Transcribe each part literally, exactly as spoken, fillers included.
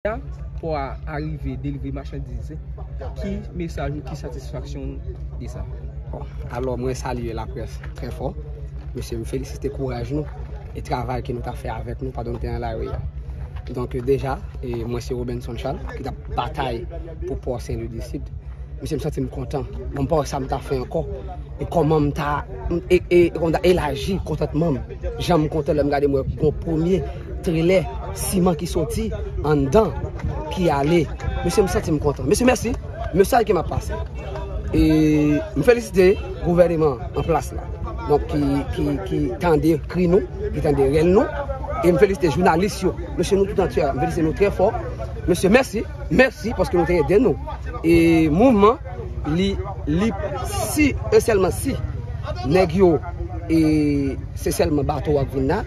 a, pò a arive delivre machandiz, ki mesaj ou, ki satisfaksyon w de sa? Bon, alò, mwen salye laprès trè fò. Mesye, m felisite kouraj nou e travay ke nou t ap fè avèk nou pandan nou te nan lari a. Donk, deja, e mwen se Robenson Charles ki t ap batay pou pò Sen Lwi di Sid. Mesye, m santi m kontan. Bon, m pa wè sa m ta fè ankò. E kòman m ta, e, e, kòman m ta elaji kontantman m. Jan m kontan lè m gade m wè gon premye trelè siman ki soti anndan, ki ale. Mesye, m santi m kontan. Mesye, mèsi. Mesaj ke m ap pase. E m felisite gouvèneman an plas la. Donk, ki, ki, ki tande kri nou, ki tande rèl nou. E m felisite jounalis yo. Mesye, nou tout antye, m felisite nou trè fò. Mesye, mèsi. Mèsi paske nou te ede nou. E mouvman, li, li, si, e sèlman si nèg yo, e se sèlman bato a k vin la,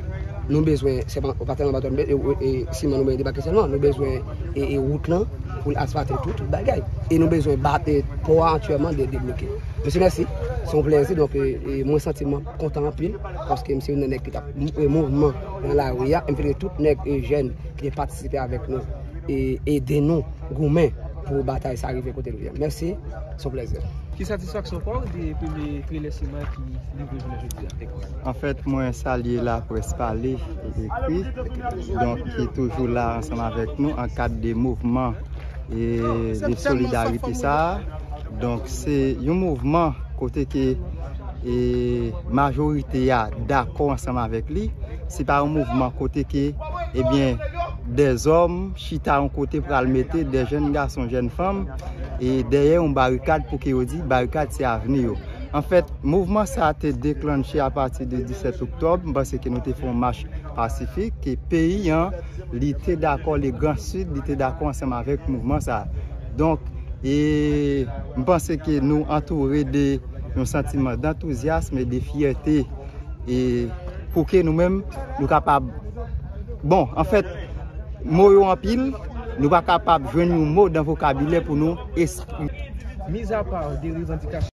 nou bezwen, se pa, pa tèlman bato, e, e, e siman nou bezwen debake sèlman, nou bezwen, e, e wout lan, pou l asfalte tou, tout bagay. E nou bezwen ba, e pò a aktyèlman de, debloke. Mesye, mèsi. Se yon plèzi. Donk, e, e mwen santi mwen kontan anpil, paske m se youn nan nèg ki t ap mou-, e mouvman nan lari a. E m felisite tout nèg e jèn ki te patisipe avèk nou e ede nou goumen pou batay sa rive kote l ye. Mèsi, se yon plèzi. Ki satisfaksyon pa w de premye trelè siman ki livre jounen jodi a? Anfèt, mwen salye laprès pale e ekri, donk, ki toujou la ansanm avèk nou an kad de mouvman e de solidarite sa a. Donk, se yon mouvman kote ke e majorite a dakò ansanm avèk li. Se pa yon mouvman kote ke, ebyen, dèzòm chita yon kote pral mete dè jèn gason, jèn fanm, e dèyè yon barikad pou ke yo di barikad se avni yo. Anfèt, mouvman sa a te deklanche apati de disèt oktòb. M panse ke nou te fè yon mach pasifik, ke peyi an, li te dakò, le Gran Sid, li te dakò ansanm avèk mouvman sa a. Donk, e m panse ke nou antoure de yon santiman dantouzyasm e de fyète, e pou ke nou menm, nou kapab, bon, anfèt, mo yo anpil, nou pa kapab jwenn yon mo dan vokabilè pou nou esprime. Mizapa de revandikasyon